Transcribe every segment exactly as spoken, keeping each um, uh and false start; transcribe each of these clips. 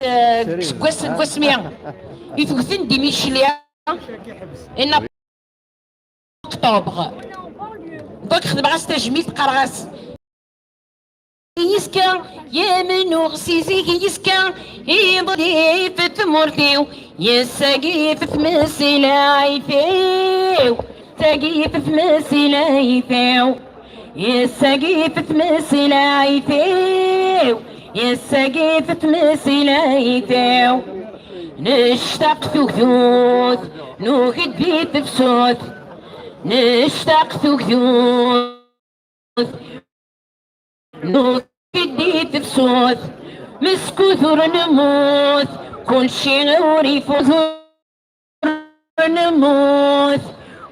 eh, deg useggas n wasmi i tewten di Micli, inna octobre. Donc xedmeɣ-as tajmilt, qqareɣ-as: Yeska, yamenuɣ si zik yeska, iḍelli ifet tmurt-iw, yessagi ifet tmeslayt-iw, tagi ifet tmeslayt-iw, yessagi ifet tmeslayt-iw, yessagi ifet tmeslayt-iw. Nectaq tugdut, nugi-d di tefsut, nectaq tugdut, nugi-d di tefsut, meskud ur nemmut, kulci ur ifut, ur nemmut,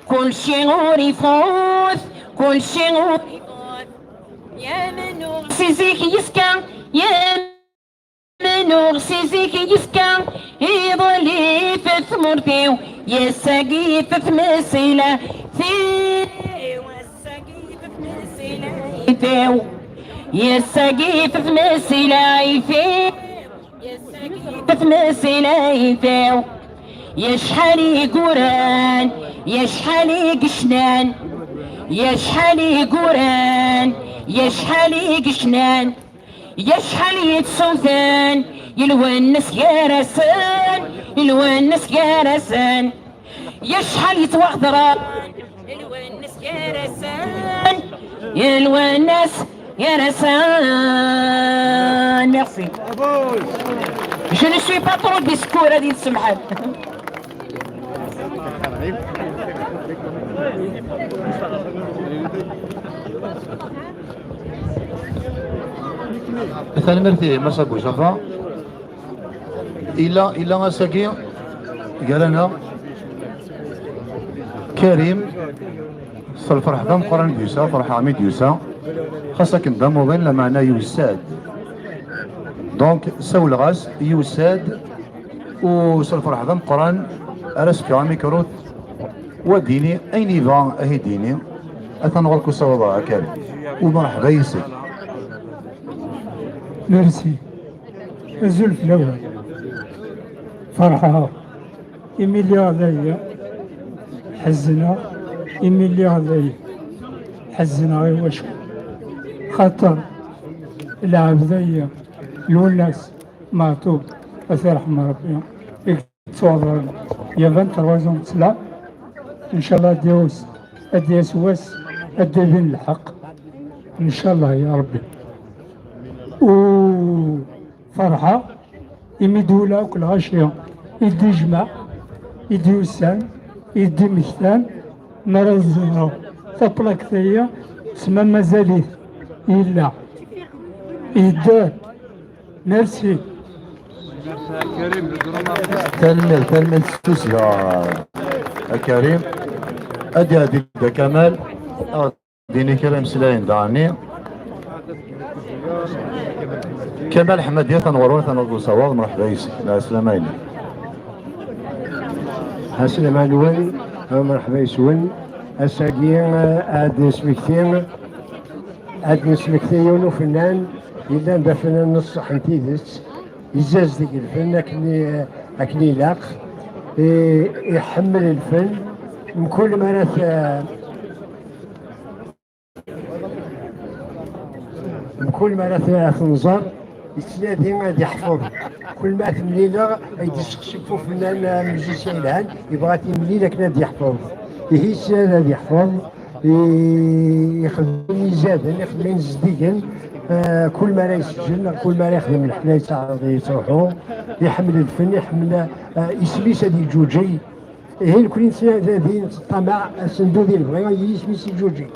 kulci ur ifut, kulci ur ifut. Yamenuɣ si zik yeska, yamenuɣ Nuɣ si zik yeska, iḍelli ifet tmurt-iw, yessagi ifet tmeslayt-iw, yessagi ifet tmeslayt-iw, yessagi ifet tmeslayt-iw. Yacḥal i iguran, yacḥal i yecnan, yacḥal i iguran, yacḥal i yecnan. Yacḥal yettṣewten i Lwennas gar-asen, i Lwennas gar-asen. Yacḥal yettwaɣedren i Lwennas gar-asen, i Lwennas gar-asen. Merci. Je ne suis pas trop discours, ad yi-tsemḥem. Tanemmirt i Mass Abu Jafa. Ila, ila ass-agi gar-aneɣ Karim, s lferḥ d ameqqran i d-yusa, ferḥeɣ mi d-yusa, xas akken d amuḍin, lameɛna yusa-d. Donc, sawleɣ-as, yusa-d, u s lferḥ d ameqqran ara s-fkeɣ amikru, wa d-yini ayen yebɣa ad yi-d-yini. Atan ɣur-k usawaḍ-a, a Karim. U merḥba yes-k. Merci. Azul fell-awen. Ferḥeɣ imi lliɣ dagi, ḥezneɣ imi lliɣ dagi, ḥezneɣ i wacu? Xaṭer lɛebd-agi, Lwennas Meɛtub, ad t-irḥem Rebbi, i yettwaḍren, yaban trois ans d ttla, ncallah ad d-yas, ad d-yas wass, ad d-ibin lḥeqq, ncallah ya Rebbi. U ferḥeɣ imi d-ula akk lɣaci i d-ijmeɛ, i d-yusan, i d-imektan, mi ara ẓẓreɣ taplakt-agi, tesma mazal-it yella, yedder. Merci. Tanemmirt, tanemmirt s tussda, a Karim. Ad d-iɛeddi Dda Kamal. Dini kra imeslayen daɣenni. Kamal Ḥmadi, atan ɣur-wen, atan ɣur usawaḍ, mṛeḥba yes-k, lɛeslama-inek. Ɛeslama-nwen, mṛeḥba yes-wen. Ass-agi, eh, ad d-nesmekti, ad d-nesmekti yiwen ufennan yellan d afennan n ṣṣeḥ n tidet. Izaz deg lfen akken i, akken ilaq, i, iḥemmel lfen, mkul mi ara t-, mkul mi ara t-, tenẓer, yettnadi ad iḥfeḍ. Kul mi ara t-mlileɣ, ay d-iseqsi ɣef ufennan, amuzisyan yelhan, yebɣa ad t-imlil akken ad iḥfeḍ. Ihi yettnadi ad iḥfeḍ, i-, ixdem izaden, ixdem ayen zeddigen, eh, kul mi ara yesǧen, neɣ kul mi ara yexdem leḥla yettaɛreḍ yettruḥu, iḥemmel lfen, iḥemmel, eh, isem-is ad yeǧǧuǧeg. Ihi nekni nettnadi, nettṭamaɛ, asendu di lebɣi, yisem-is yeǧǧuǧeg.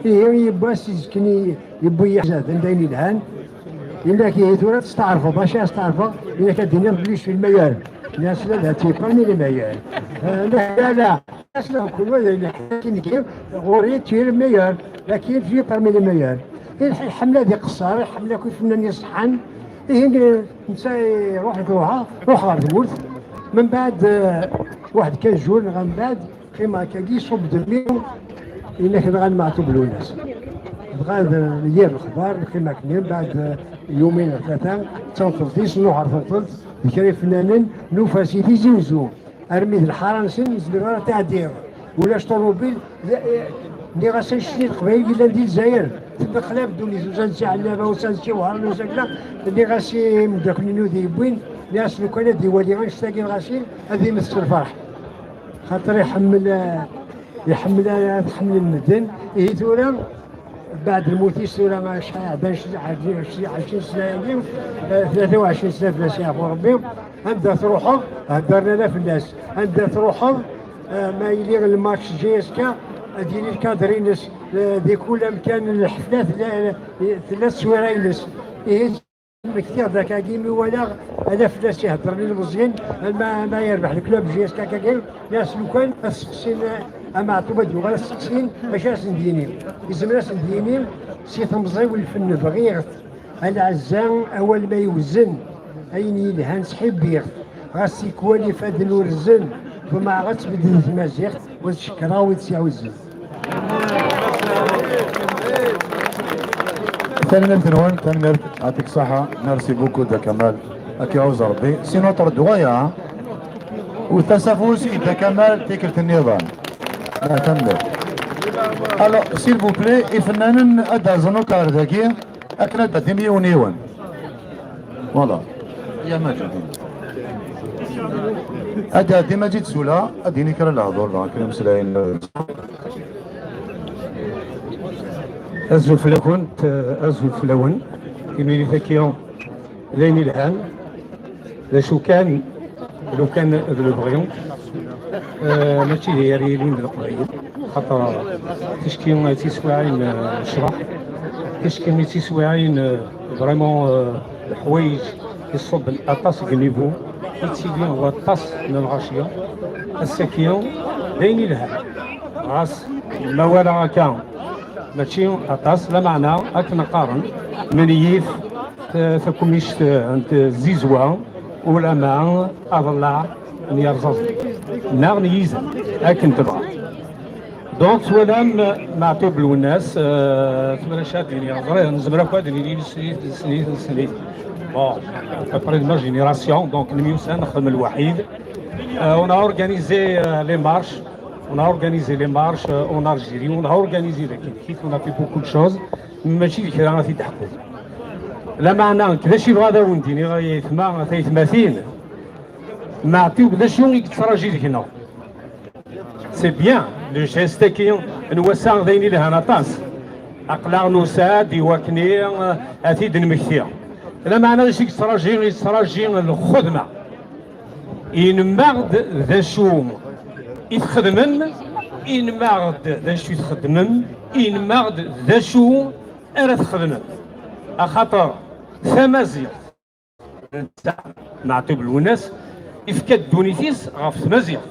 Ihi yiwwas izekni yewwi-yi izaden d ayen yelhan. Yenna-k, ihi tura testeɛrfeḍ, acu ara steɛrfeɣ? Yenna-k ad d-tiniḍ belli je suis le meilleur. Yenna-as la, la, tu es parmi les meilleurs. Eh, la, la, la. Asla, kul wa d ayen iḥekken deg-i, ɣur-i, tu es le meilleur, lakin tu es parmi les meilleurs. Iḥ-, iḥemmel ad iqeṣṣer, iḥemmel akk ifennanen iṣeḥḥan. Ihi, eh, netta iruḥ deg ṛuḥa, ruḥ ɣer tmurt. Membeɛd, eh, waḥed quinze jours neɣ membeɛd, qqimeɣ akkagi, ṣubb-d mmi, yenna-k dɣa n Meɛtub Lwennas. D Ɣad yir lexbar, neqqim akken mbeɛd yumin neɣ tlata, d tameṭṭelt-is, nruḥ ɣer tmeṭṭelt, d kra ifennanen, nufa si Tizi Uzzu armi d lḥara-nsen, nezmer ara tɛeddiḍ. Ulac ṭuṛubil, d-, eh, nniɣ-as annect-nni n Leqbayel yellan di Lezzayer, tebda qlab ddunit, usan-d si Ɛennaba, usan-d si Wehran, usan-d la, nniɣ-as i imeddakel-inu di yewwin, nniɣ-as lukan ad iwali annect-agi n Ɣasil, ad imet s lferḥ. Xaṭer iḥemmel, eh, iḥemmel, ad t-ḥemmlen medden. Ihi tura, beɛd lmut-is tura, ma acḥal ɛeddan, ɛecrin sna-agi, eh, tlata u ɛecrin sna fell-as, yeɛfu Rebbi. Anda truḥeḍ, heddren ala fell-as. Anda truḥeḍ, eh, ma yili lmatch J S K, ad yili lkadr-ines, eh, di kul amkan n lḥefla tella, tella tteswira-ines. Ihi Mmektiɣ-d akkagi mi walaɣ ala fell-as i heddren ilmeẓyen, ama, ama yerbeḥ leklub J S K akkagi, nniɣ-as lukan ad seqsin, eh, Ameɛṭub ad yuɣal ad seqsin acu ara sen-d-yini. Yezmer ad sen-d-yini si temẓi n lfen bɣiɣ-t, a lɛezza awal ma yewzen, ayen yelhan sḥibbiɣ-t, ɣas tikwal ifadden urzen, ḍemɛeɣ ad tbeddel tmaziɣt, u ad cekkreɣ wid s-iɛuzzen. Tanemmirt-nwen, tanemmirt, yɛṭik ṣṣeḥḥa, merci beaucoup Dda Kamal, ad k-iɛuzz Rebbi. Sinon, tṛeddu aya, ha? U tasa afus i Dda Kamal tikkelt nniḍen. Ah, tanemmirt. Alors, s'il vous plaît, ifennanen ad d-rẓen akk ar dagi, akken ad d-tɛeddim yiwen yiwen. Voilà. Ya Maǧid. Ad d-iɛeddi Maǧid Sula, ad d-yini kra n lehdur, dɣa kra n imeslayen. Azul fell-akent, azul fell-awen. Timlilit-agi d ayen ilhan. D acu kan, lukan d lebɣi, eh, mačči d yir yilin d Leqbayel, xaṭer ticki d tiswiɛin, eh, n ccḍeḥ, ticki d tiswiɛin, eh, vraiment, eh, leḥwayeǧ iṣubben aṭas deg niveau, ittili waṭas n lɣaci. Ass-agi, d ayen ilhan. Ɣas ma walaɣ akka, mačči aṭas, lameɛna akken qqaren, menyif, eh, takemmict, eh, n tzizwa, ulama aḍellaɛ n yerẓaẓen neɣ n yizan, akken tebɣa. Donc, twalam Meɛtub Lwennas, eh, tura acu ad d-iniɣ, ẓriɣ, nezmer akk ad d-nini neslit, neslit, neslit. Bon, à peu près de ma génération, donc, nemyussan, nexdem lwaḥid. Euh, on a organisé, euh, les marches, on a organisé les marches, euh, en Algérie, on a organisé la Kinkit, on a fait beaucoup de choses, mačči d kra ad t-id-ḥkuɣ. Lameɛna, nekk d acu i bɣiɣ ad awen-d-iniɣ, ay aytma, a taytmatin, Meɛtub d acu i yettraǧi deg-neɣ? C'est bien, le geste-agi n wass-a d ayen ilhan aṭas. Aql-aɣ nusa-d i wakken, eh, ad t-id-nmekti. Lameɛna d acu i yettraǧi? Yettraǧi lxedma. Inmeɣ-d d acu i txedmem, inmeɣ-d d acu i txedmem, inmeɣ-d d acu ara txedmem. Axaṭer tamaziɣt n Meɛtub Lwennas, ifka ddunit-is ɣef tmaziɣt.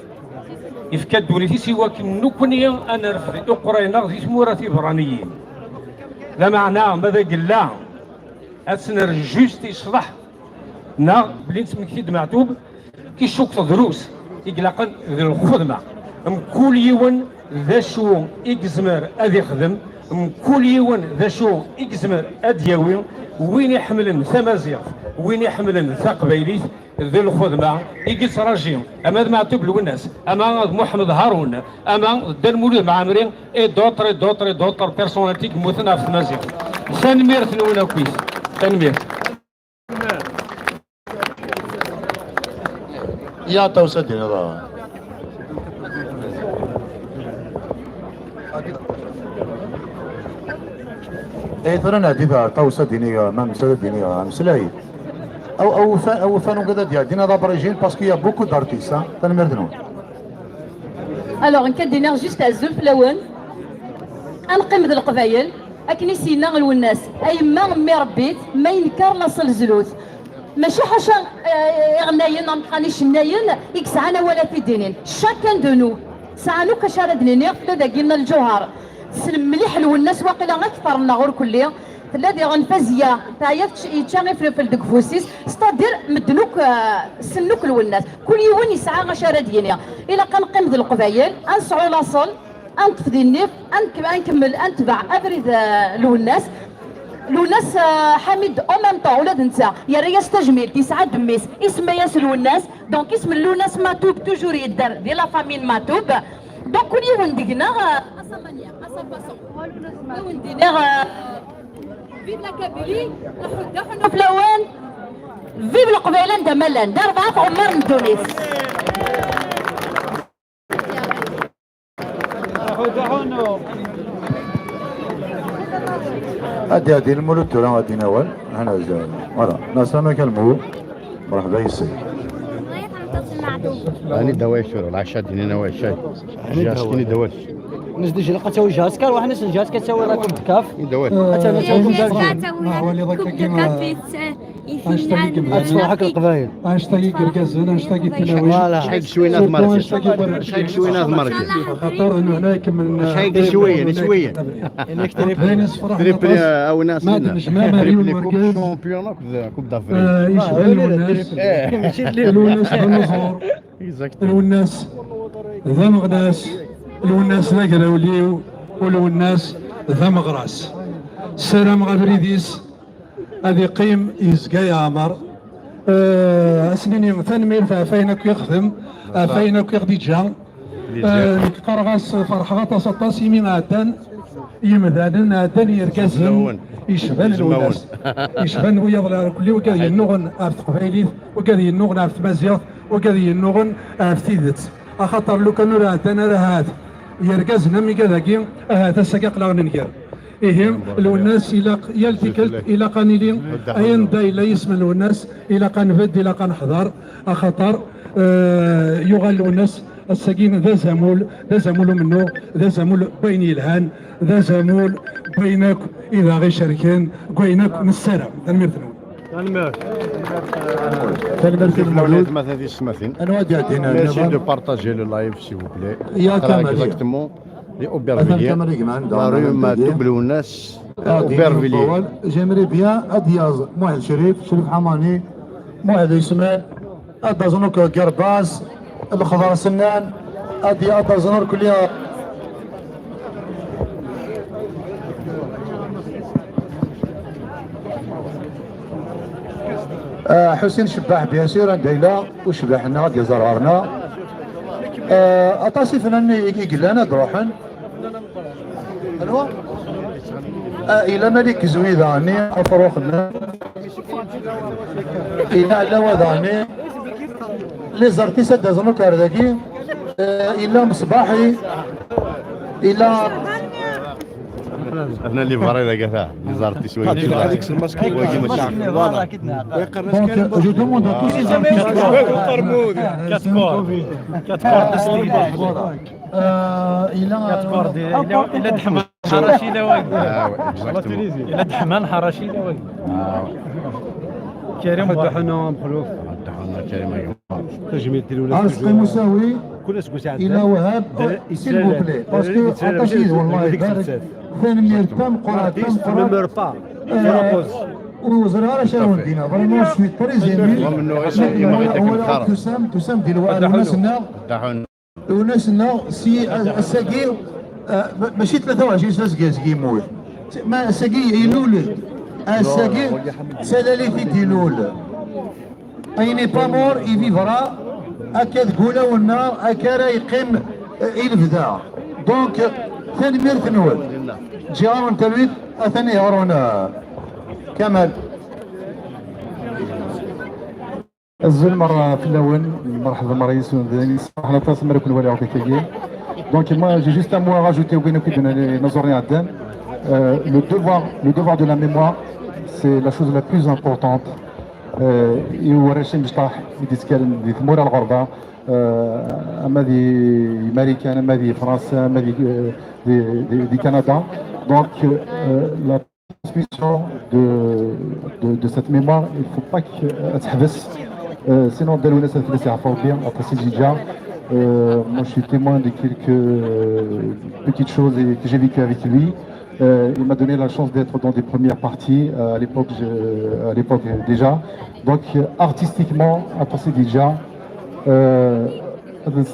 Ifka ddunit-is i wakken nekkni ad nerfed iqerray-nneɣ di tmura tiberraniyin. Lameɛna ma d agella ad tt-nerr juste i ccḍeḥ, neɣ belli nettmekti-d Meɛtub, icukkeḍ drus i ilaqen d lxedma. Mkul yiwen d acu i yezmer ad ixdem, mkul yiwen d acu i yezmer ad d-yawi. Win iḥemmlen tamaziɣt, win iḥemmlen taqbaylit, d lxedma i yettraǧi ama d Meɛtub Lwennas, ama d Muḥemmed Harun, ama d Dda Lmulud Mɛemmri, et d'autres, et d'autres, et d'autres personnalités i yemmuten ɣef tmaziɣt. Tanemmirt-nwen akkit. Tanemmirt. Ya Ṭawes ad d-tiniḍ. Ay tura nɛeddi ɣer Ṭawes ad d-iniɣ, ma msal ad d-iniɣ, ameslay. Aw, awufan, awufan ugad ad d-iɛeddin ad abrigin, parce qu'il y a beaucoup d'artistes, hein. Tanemmirt-nwen. Alors, nekk ad d-iniɣ juste azul fell-awen. Ad neqqim d Leqbayel, akken i s-yenna Lwennas, a yemma mmi rebbit, ma yenker laṣel zlut. Mačči ḥaca, eh, iɣennayen, ameqqran icennayen, i yesɛan awal ad t-id-inin. Chacun de nous. Sɛan akk acu ara d-nini, tella dagi Nna Lǧuher. Tessen mliḥ Lwennas, waqila akteṛ-nneɣ ur kelli. Tella diɣen Faziya, teɛya tečč-, yečča ifelfel deg ufus-is, c'est-à-dire medden akk, eh, ssnen akk Lwennas. Kul yiwen yesɛa acu ara d-yini. Ilaq ad neqqim d Leqbayel, ad nesɛu laṣel, Ad neṭṭef di nnif, ad nk-, ad nkemmel, ad netbeɛ abrid, eh, Lwennas. Lwennas, eh, Ḥamid, en même temps, ula d netta, yerra-yas tajmilt, yesɛa-d mmi-s, isemma-yas Lwennas. Donc, isem n Lwennas Matoub, toujours yedder di la famille Matoub. Donc, kul yiwen deg-neɣ, eh, à sa manière, à sa façon. Yiwen d-iniɣ, eh, vive la Kabylie, aḥuddu aḥunnu fell-awen, vive Leqbayel anda ma llan, d arbaɛa tɣemmar n ddunit. Ad d-iɛeddi Lmulud tura ad d-ini awal. Voilà, نسلمك المو. مرحبا يسي. هاني دوايا شنو العشاء دينينا واش شاي؟ جاستيني دوايا. نزل جلقة تاوي جاسكار واحد نزل جاسكار تاوي راكم تكاف. دوايا. أتانا تاوي كوب دو كافي. أتفرحك القبايل. Hashtag irgazen, hashtag tinawi. شحال شوينا في مركز؟ شحال شوينا في مركز؟ خاطر انه هنا يكمل شحال شويه شويه. داين الصفراح تريبلي او ناس ما تنجمع مليون مركز. شامبيون كوب دافريك. آه، يشبه الوناس الوناس بالنزور الوناس ذا مغناس الوناس ذا قراوليو والوناس ذا مغراس السلام غبريديس هذه قيم يزقاي عمر آه، اسنيني ثانمير فاين اكو يخدم فاين اكو يخدي جا آه، نكتر غاس فرح غطاس طاس يمين عدن يمدانن عدن يركزن يشبان الوناس يشبان ويضل على كل وكاد ينوغن عرف تقبايليت وكاد ينوغن عرف تمازيغت وكاد ينوغن عرف تيدت اخاطر لو كانوا راه عدن راه هذا يركزن مي كذاكي هذا سكاق لا ننكر إيه الوناس إلا يال تيكلت إلا قانيلي أين دا إلا يسمى الوناس إلا قنبد إلا قنحضر أخطر آه يغال الوناس السكين ذا زمول ذا زمول منو ذا زمول بين يلهان ذا زمول بينك إذا غير شركين بينك نسرة الميرثنو تنميرت المولود ما تنسى سمعتين. أنا وادي عدينا. Merci de partager le live s'il vous plaît. يا كمال. Exactement. لأوبرفيلية. لا روم دوبل والناس. أوبرفيلية. J'aimerais bien أدياز محي شريف شريف حماني محي إسماعيل أدازنوك قرباس الخضار سنان أدي أدازنور كليا. آه، حسين شباح bien sûr عند هيلا وشباحنا غادي يزرغرنا. آه، اطاس يفنان يقلان اد روحن. الو. آه، الى ملك زويدة ني افروخ الى علاوة داني لي زارتيس اد زنوك هرداكي. آه، الى مصباحي الى انا اللي فاري ذاك ثا لي زارتيس وي هذيك الماسك. Donc, je demande à tous ces artistes. Quatre cordes. Quatre cordes. Voilà. Euh, il a Quatre cordes. Il a de حمان حراشي لا واقف. Ah ouais, exactement. Il a de حمان حراشي لا واقف. Ah ouais. كريم الدحنة مخلوف. الدحنة كريم أيوب. تجميل ديال عرس قيموساوي. كل اسكو ساعد. إلا وهاب s'il vous plaît parce que عطاش يد والله يبارك. ثاني مير تام قرا تام قرا. Même pas. وزرع على شنو ندينا vraiment je suis très ému. ولا تسام تسام ديال الناس هنا. الناس هنا سي الساقي. ماشي ثلاثة وعشرين سنة ساقي ساقي يموت. ما ساقي يلول. الساقي سلالي في ديلول. Il n'est pas mort, il vivra. هكا تقول ونا هكا راه يقيم. Il vivra. Donc تنميرت نول. جيران تلويد اثني هارونا. كمال. الزول مرة في الأول. مرحبا مرة يسون ذاني صح لا تاس مرة كل ولي عطيك. Donc moi j'ai juste un mot à rajouter وين كنا نزورني عدان. Euh, le devoir, le devoir de la mémoire, c'est la chose la plus importante. Euh, يورشي مشطاح يديسكال دي ثمورة الغربة. Euh, أما دي أمريكان أما دي فرنسا أما دي, دي, دي, دي كندا. Donc euh, la transmission de, de, de cette mémoire, il ne faut pas que euh, تحبس. Euh, sinon داروا ناس الفلوس يعرفوا bien après c'est déjà. Euh, moi je suis témoin de quelques petites choses et que j'ai vécu avec lui. Euh, il m'a donné la chance d'être dans des premières parties euh, à l'époque je- à l'époque déjà. Donc euh, artistiquement après c'est déjà. Euh,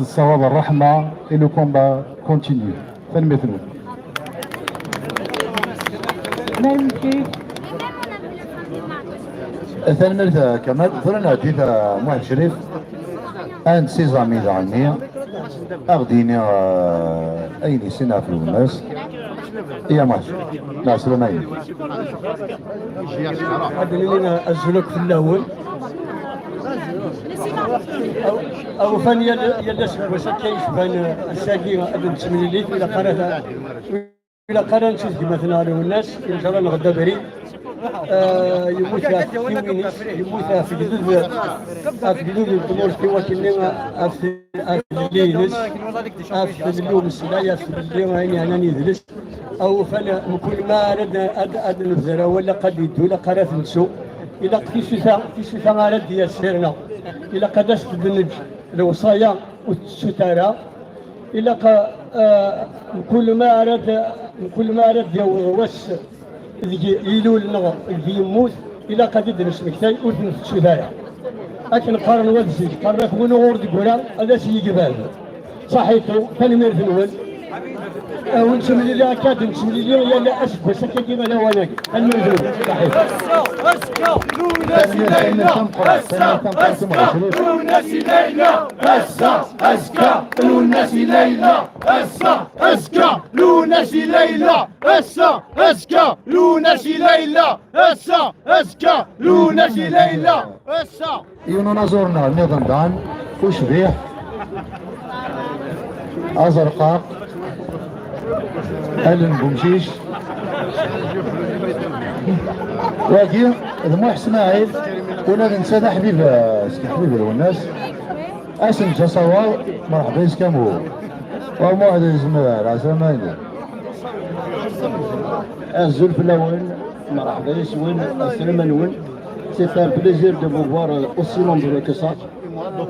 الصواب الرحمة et le combat continue. Tanemmirt-nwen. Tanemmirt a Kamal. Tura nɛeddi-t a Muḥ Crif. Un de ses amis daɣenni. A ɣ-d-yini, eh, ayen yessin ɣef Lwennas. Iya Muḥ Crif. Lɛeslama-inek. Ad d-nini azul akk fell-awen. Aw-, awufan yal, yal aseggas akka yecban, eh, ass-agi ad nettemlili, ilaq ara ta-, ilaq ara nettu gma-tneɣ Lwennas, inšallah neɣd abrid. Eh, yemmut ɣef tiwin-is, yemmut ɣef gdud, ɣef gdud n tmurt i wakken ɣef, ɣef tlelli-ines, ɣef tlelli umeslay, ɣef tlelli ayen yeɛnan idles. Awufan, mkul ma ara d-, ad, ad nebder awal, ilaq ad yeddu, ilaq ara t-nettu. Ilaq tisuta, tisuta ara d-yas sirna. Ilaq ad as-d-neǧǧ lewṣaya ur tettut ara. Ilaq, eh, mkul ma ara d-, mkul ma ara d-yaweḍ wass deg ilul neɣ deg yemmut, ilaq ad d-nesmektay ur t-ntettut ara. Akken qqaren wat zik, qqaren-ak win ur d-gura ad as-yegdad. Ṣaḥitu, tanemmirt-nwen. Awen-ttemlili akka, ad nettemlili yal aseggas akkagi lawan-agi. Tanemmirt-nwen. Ṣaḥitu. Azekka, Lwennas i Layla. Ass-a, azekka, Lwennas i Layla. Ass-a, azekka, Lwennas i Layla. Ass-a, azekka, Lwennas i Layla. Ass-a, azekka, Lwennas i Layla. Ass-a, azekka, Lwennas i Layla. Ass-a. Yiwen unaẓur-nneɣ nniḍen dan, ucbiḥ, aẓerqaq, allen n umcic. Wagi d Muḥ Smaɛil, ula d netta d aḥbib, eh, seg ḥbib Lwennas. Ass n Ǧaṣawaḍ, merḥba yes-k a Muḥ. Wa Muḥ d izmer, ɛeslama-inu. Azul fell-awen, merḥba yes-wen, aslama-nwen. C'est un plaisir de vous voir, euh, aussi nombreux que ça.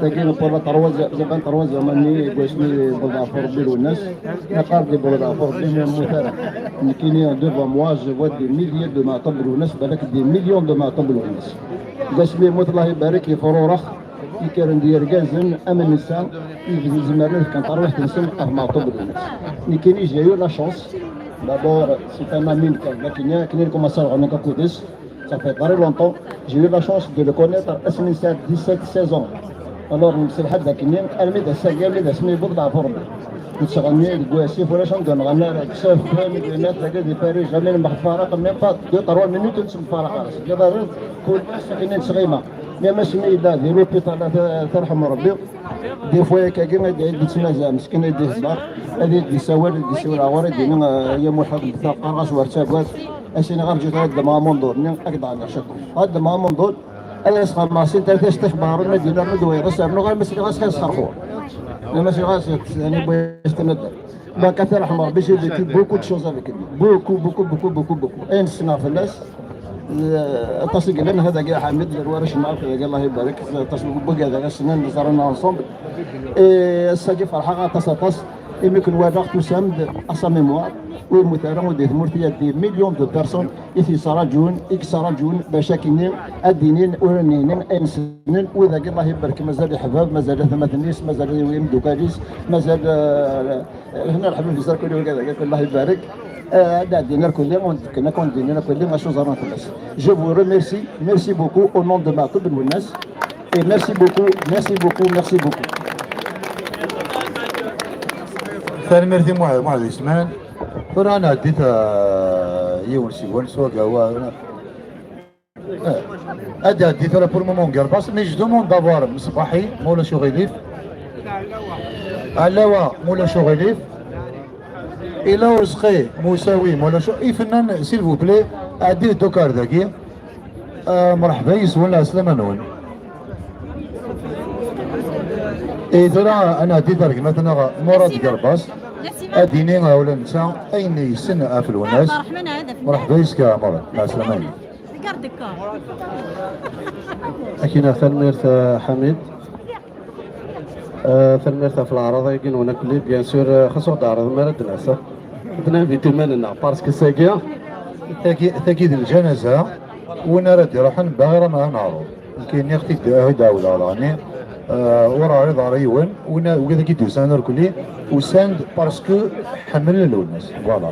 Tagi pour la troisième, ça fait troisième année, deg wasmi yebḍa ɣef Rebbi Lwennas. Naqar di bḍa ɣef Rebbi, mi yemmut ara. Nekkini, devant moi, je vois des milliers de Meɛtub Lwennas, balak des millions de Meɛtub Lwennas. Deg wasmi yemmut, Allah ibarek, yefrurex, yekkren-d yergazen am netta, i izemren ad fken tarwiḥt-nsen ɣef Meɛtub Lwennas. Nekkini, j'ai eu la chance. D'abord, c'est un ami, akken, akken i nkumaṣi ad ɣren akked-s. Ça fait très longtemps. J'ai eu la chance de le connaître asmi nesɛa dix-sept, seize ans. Alors, nemselḥa-d akkenni, armi d ass-agi, armi d asmi yewweḍ leɛfu Rebbi. Nettɣenni deg wasif, ulac anda ur nɣenni ara, deg safkan, deg winat, dagi di Paris, jamais nemxeffaraq, même pas deux, trois minutes ur nettemxeffaraq ara. Seg iḍarren, kul ass akkenni nettɣima. Même asmi yella di l'hôpital, ad t-, ad t-yerḥem Rebbi. Des fois, akkagi, ad, ad yettnazaɛ, meskin, ad d-ihedder, ad d-yessawal, ad d-yessiwel ɣer ɣur-i, ad d-yini, eh, ya Muḥ, qqareɣ-as ur ttaggad, ad s-iniɣ, rǧut, ad ddmeɣ amenḍul-nni, ad k-d-ɛenniɣ cakku. Ad ddmeɣ amenḍul, ad as-ɣreɣ, ma s-int ar test ixbaren, ma d-yella, ma d-wayeḍ, ad s-rnuɣ, ad s-iniɣ, ad s-xerxur. Ma s-iniɣ, ad s-, yani, bɣiɣ ad s-tnadar. Donc, ad t-yerḥem Rebbi, j'ai vécu beaucoup de choses avec lui. Beaucoup, beaucoup, beaucoup, beaucoup, beaucoup. Ayen ssneɣ fell-as, eh, aṭas i yellan, hadagi Ḥamid, lwarrac n Ɛafya, dagi, Allah ibarek, aṭas n wigad ara ssnen, ẓran ensemble. Et ass-agi ferḥeɣ aṭas, aṭas, imi ken-walaɣ tusam-d à sa mémoire, ur yemmut ara, ur di tmurt, il y a des millions de personnes i t-yettraǧun, i yettraǧun, bac akkenni ad d-inin, ur ninin ayen ssnen, wid-agi, Allah ibarek, mazal iḥbab, mazal atmaten-is, mazal imeddukal-is, mazal, eh, Hna lḥbib zerkuli wigad-agi, Allah ibarek. Eh, ad ɛeddin irkelli, ur d-kken akk, ur d-inin irkelli, acu ẓerren fell-as. Je vous remercie, merci beaucoup au nom de Meɛtub Lwennas. Et merci beaucoup, merci beaucoup, merci beaucoup. Tanemmirt i Muḥ-, Muḥ Isman. Tura ad nɛeddi ta-, yiwen seg-wen, s wagawa. Eh, ad d-iɛeddi tura pour le moment Gerbaṣ, mais je demande d'avoir Mṣbaḥi, ma ulac uɣilif. Ɛlawa, ma ulac uɣilif. Ila Urezqi, Musawi, ma ulac u-, ifennan, s'il vous plaît, ɛeddi-d akk ar dagi. Eh, mreḥba yes-wen, lɛeslama-nwen. Eh, tura ad nɛeddi ar gma-tneɣ Murad Gerbaṣ. Ad d-yini, eh, ula netta ayen yessen ɣef Lwennas. Mreḥba yes-k a Murad, lɛeslama-nwen. Akin, tanemmirt a Ḥamid. Eh, tanemmirt ɣef leɛraḍ-agi-nwen akk-nni, bien sûr, eh, xas ur d-ɛriḍem ara ad d-nas, ad d-ninviti iman-nneɣ, parce que sagi, tagi, tagi d lǧanaza, win ara d-iruḥen, bɣiɣ ad neɛreḍ. Nekki nniɣ-t-id, ad d-ɛawdeɣ daɣenni. Euh, ur ɣriḍ ara yiwen, win, wid i d-yusan irkelli, usan-d parce que ḥemmlen Lwennas. Voilà.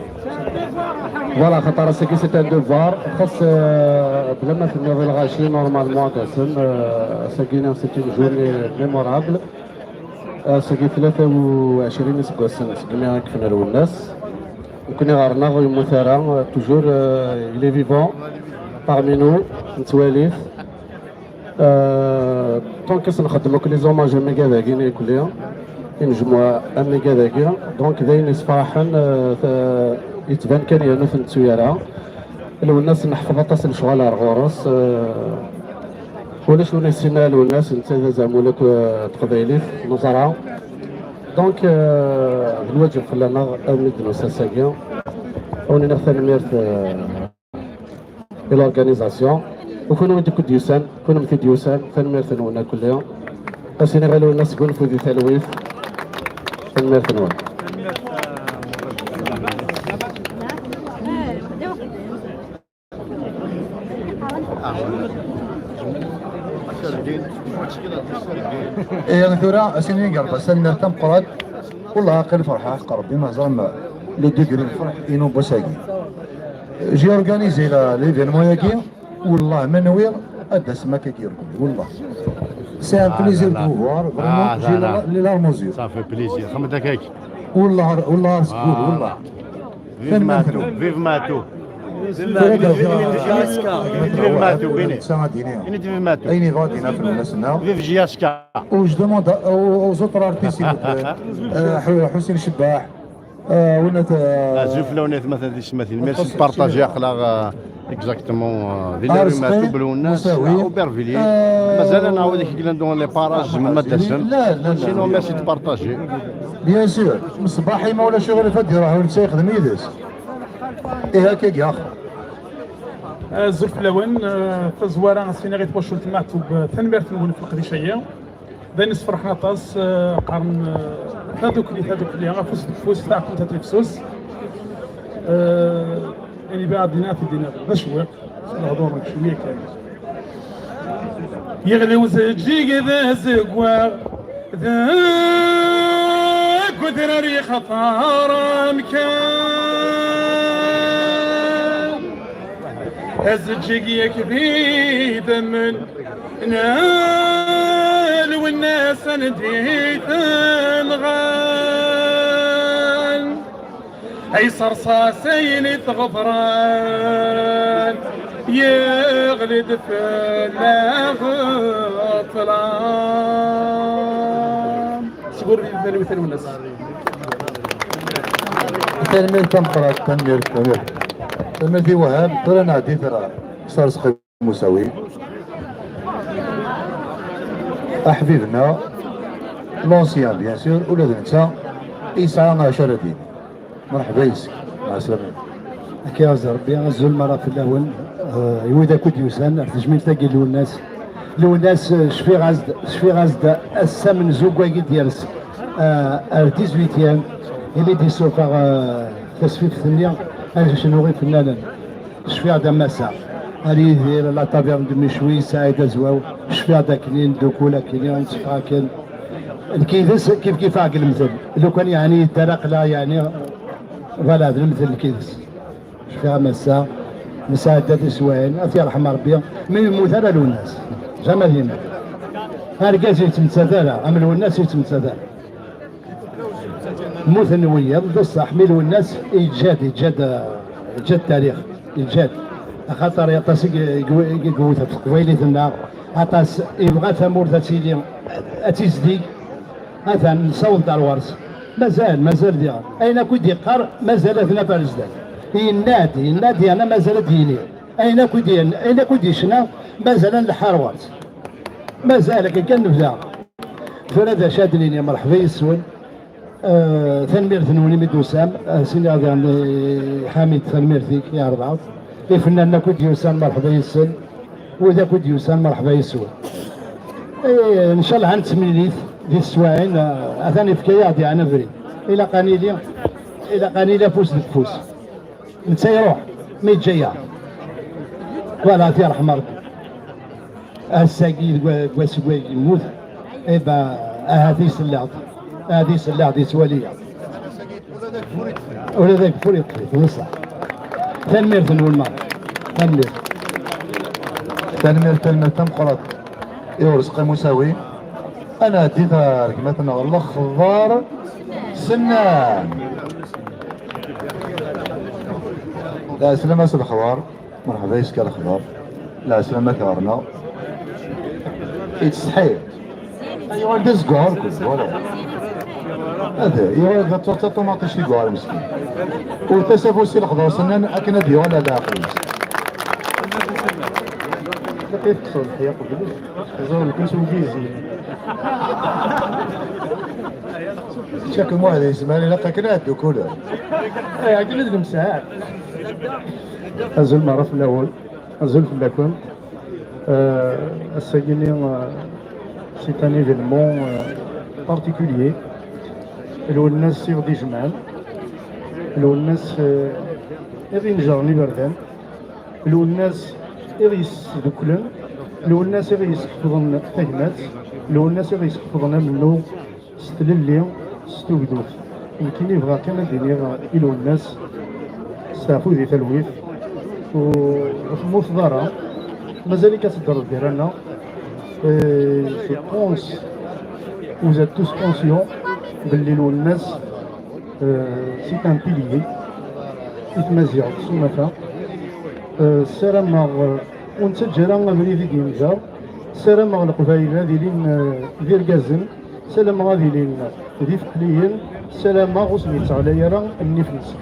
Voilà, xaṭer ass-agi c'est un devoir, xas, euh, bla ma tenniḍ i lɣaci, normalement ad d-asen, euh, ass-agi c'est une journée mémorable. Ass-agi tlata u ɛecrin iseggasen segmi i kefna Lwennas. Nekni ɣer-neɣ ur yemmut ara, euh, toujours, euh, il est vivant parmi nous, nettwali-t. Euh, donc, ad nxeddem akk les hommages am wigad-agi, nekkni, i nejmuɛ am wigad-agi. Donc, d ayen yessefraḥen, euh, t-, yettban kan yernu ur t-nettu ara. Lwennas neḥfeḍ aṭas n lecɣal ar ɣur-s. Euh, ulac win yessinen Lwennas, netta d azamul akk, euh, n teqbaylit, neẓra. Donc, euh, d lwaǧeb fell-aneɣ, armi d-nusa ass-agi, ad wen-iniɣ tanemmirt, euh, i l'organisation, u kunwi i d-yusan, kunemti d-yusan, tanemmirt-nwen akk-lli. Ad s-iniɣ i Lwennas sgunfu di talwit, tanemmirt-nwen. Ihi tura, ad s-iniɣ i Garbas tanemmirt tameqqrant. Wellah aqil ferḥeɣ ḥeqq Rebbi, ma teẓram le degré n lferḥ-inu n wass-agi. J'ai organisé la, l'événement-agi, wellah ma nwiɣ ad d-tasem akka irkelli, wellah. C'est un plaisir de vous voir, vraiment, j'ai les larmes aux yeux. Ça fait plaisir. Wellah, wellah, skud, wellah. Vive Matou, vive Matou. Vive Matou. Vive Matou, bini. Vive Matou. Ayen yebɣa ad d-iniɣ fell-asen. Vive J S K. U je demande aux, aux autres artistes, s'il vous plaît. Euh, Ḥu-, Ḥusin Cebbaḥ, euh, win at, euh, azul fell-awen atmaten tisetmatin. Merci de partager, aql-aɣ, euh, exactement, euh, di Arezqi, Lwennas, Musawi, Aubervilliers. Euh, mazal ad nɛawed ak-glan dans les parages, ma d-tasem. Sinon, merci de partager. Bien sûr. Mṣbaḥ, ma ulac aɣilif, ad d-iruḥ, ur netta yexdem yid-s. Ihi akka i ax. Azul fell-awen, eh, tazwara, ad s-iniɣ i twacult n Meɛtub, eh, tanemmirt-nwen ɣef leqdic-agi. D ayen yessefraḥen aṭas, eh, qqaren, eh, tadukli, tadukli, afus deg ufus, taɛkemt ad tefsus. Eh, ayen yebɣa ad d-iniɣ, ad t-id-iniɣ d acewwiq, s lehdur-nnek cwiya kan. Yeɣli uzeǧǧig d azeggaɣ, deg udrar yextar amkan. Azeǧǧig yak d idammen n Lwennas anda i t-nɣan. Ay ṣṣerṣa s ayen i t-ɣefran, yeɣli-d fell-aɣ ṭṭlam. Sgur di talwit a Lwennas. Tanemmirt tameqqrant, tanemmirt, tanemmirt. Tanemmirt i Wahab, tura nɛeddi tura s Arezqi Musawi. Aḥbib-nneɣ, l'ancien, bien sûr, ula d netta yesɛa acu ara d-yini. Merḥba yes-k. Mɛeslama. Ad k-iɛuzz Rebbi, azul merra fell-awen, eh, i wid akk i d-yusan ar tejmilt-agi n Lwennas. Lwennas, eh, cfiɣ-as-d, cfiɣ-as-d ass amenzu n wagi d-yers, eh, ar dix-huitième, imi d-isuffeɣ, eh, tasfift-nni, ad necnu ifennanen. Cfiɣ-d a massa, ar Yidir, la taverne de Micwi, Saɛid Azwaw, cfiɣ-d akkenni, neddukul akkenni, netteffeɣ akken. Nekk yid-s kif kif aɣ-ilemden. Lukan yeɛni yedder aql-aɣ yeɛni voilà, d lemtel nekk yid-s. Cfiɣ am ass-a, nesɛedda tiswiɛin, ad t-yerḥem Rebbi, mi yemmut ara Lwennas. Jamais ad yemmet. Argaz ur yettmettat ara, am Lwennas ur yettmettat ara. Mmuten wiyaḍ, d ṣṣeḥ, mi Lwennas yeǧǧa-d, yeǧǧa-d, yeǧǧa-d tarix, yeǧǧa-d. Axaṭer aṭas i, i, i yewwet ɣef teqbaylit-nneɣ, aṭas yebɣa tamurt ad tili, ad tizdig, atan nessaweḍ-d ar ɣur-s. Mazal, mazal diɣen. Ayen akk i d-yeqqar, mazal ad t-naf ar zdat. Yenna-d, yenna-d, yerna mazal ad d-yini. Ayen akk i d-, ayen akk i d-yecna, mazal ad nleḥḥu ar ɣur-s. Mazal akken kan nebda. Tura d acu ad d-nini, merḥba yes-wen. Eh, tanemmirt-nwen imi d-tusam. Eh, sini ad yani Ḥamid, tanemmirt-ik, ya Rebɛa. Ifennanen akk i d-yusan, merḥba yes-sen. Wid akk i d-yusan, merḥba yes-wen. Eh, ncallah ad nettemlili di teswiɛin, eh, atan ifka-yaɣ-d yeɛni abrid. Ilaq ad nili, ilaq ad nili afus deg ufus. Netta iruḥ, mi yeǧǧa-yaɣ. Voilà, ad t-yerḥem Rebbi. Ass-agi deg wa-, deg wass-agi yemmut. Eh ben, ahat iselleɣ-d, ahat iselleɣ-d, yettwali-aɣ. Ula d ageffur yeṭṭef-it, d ṣṣeḥ. Tanemmirt-nwen merra. Tanemmirt. Tanemmirt, tanemmirt tameqqrant i Urezqi Musawi. Ad nɛeddi ɣer gma-tneɣ Lexḍer Sennan. Lɛeslama-s Lexḍer. Merḥba yes-k a Lexḍer. Lɛeslama-k ɣer-neɣ. Yettsetḥi. Yuɣal d azeggaɣ, voilà. Ad yuɣal d ṭumaṭic deg uɣar meskin. U tasafust i Lexḍer Sennan akken ad yuɣal ar leɛqel-is. Laqit teqsed leḥya qbel. Ẓer nekk s ugizi. Čak Muḥ d Ismaɛil ilaq akken ad ddukulen. Ay, akken ad nemsɛa. Azul meṛṛa fell-awen. Azul fell-akent. Euh, ass-agi-nni, euh, c'est un événement, euh, particulier. Lwennas i ɣ-d-ijemɛen. Lwennas, euh, i ɣ-inejren iberdan. Lwennas i ɣ-yesduklen. Lwennas i ɣ-yesḥefḍen tagmat. Lwennas i ɣ-yesḥefḍen amennuɣ. S tlelli, s tugdut. Nekkini bɣiɣ kan ad d-iniɣ i Lwennas, steɛfu di talwit, ur temmuteḍ ara, mazal-ik ad teddreḍ gar-aneɣ. Euh, je pense, vous êtes tous conscients belli Lwennas, euh, c'est un pilier i tmaziɣt s umata. Euh, ssarameɣ, euh, ur nettaǧǧa ara abrid i d-yenǧer. Ssarameɣ Leqbayel ad ilin, euh, d irgazen. Ssarameɣ ad ilin d ifeqliyen, ssarameɣ ur sen-yettaɣlay ara nnif-nsen.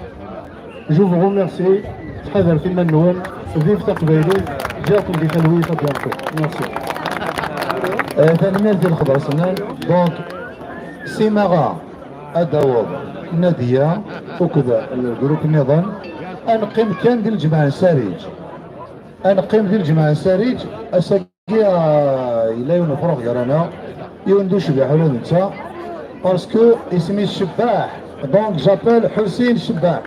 Je vous remercie, ttḥadaret iman-nwen, vive taqbaylit, ǧǧiɣ-ken di talwit, à bientôt. Merci. Eh, tanemmirt i Lexḍer Sennan. Donc, Simaɣa ad d-taweḍ Nadia akked lgrup nniḍen, ad neqqim kan di lǧemɛa n Sariǧ. Ad neqqim di lǧemɛa n Sariǧ, ass-agi, ah, yella yiwen n ufrux gar-aneɣ, yiwen d ucbiḥ ula d netta, parce que isem-is Cebbaḥ, donc j'appelle Ḥusin Cebbaḥ.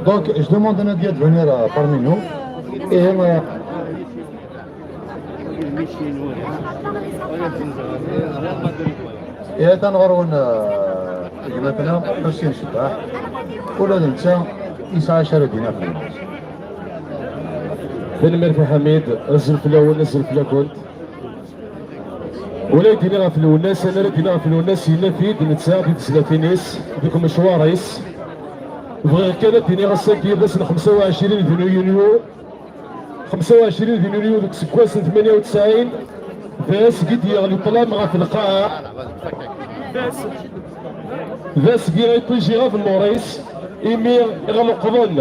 Donc, je demande à Nadia de venir, euh, parmi nous. Et, euh, Ihi atan ɣer-wen, eh, gma-tneɣ Ḥusin Cebbaḥ, ula d netta yesɛa acu ara d-yini ɣef Lwennas. Tanemmirt a Ḥamid, azul fell-awen, azul fell-akent. Wala i d-iniɣ ɣef Lwennas, amer ad d-iniɣ ɣef Lwennas, yenna-t-id netta di tezlatin-is, deg umecwar-is. Bɣiɣ kan ad d-iniɣ ass-agi d ass n xemsa u ɛecrin deg yunyu, xemsa u ɛecrin di yunyu deg useggas n tmanya u tesɛin, d ass i d-yeɣli ṭṭlam ɣef lqaɛa, d ass i iṭij iɣef lmuṛ-is, imi i ɣ-leqḍen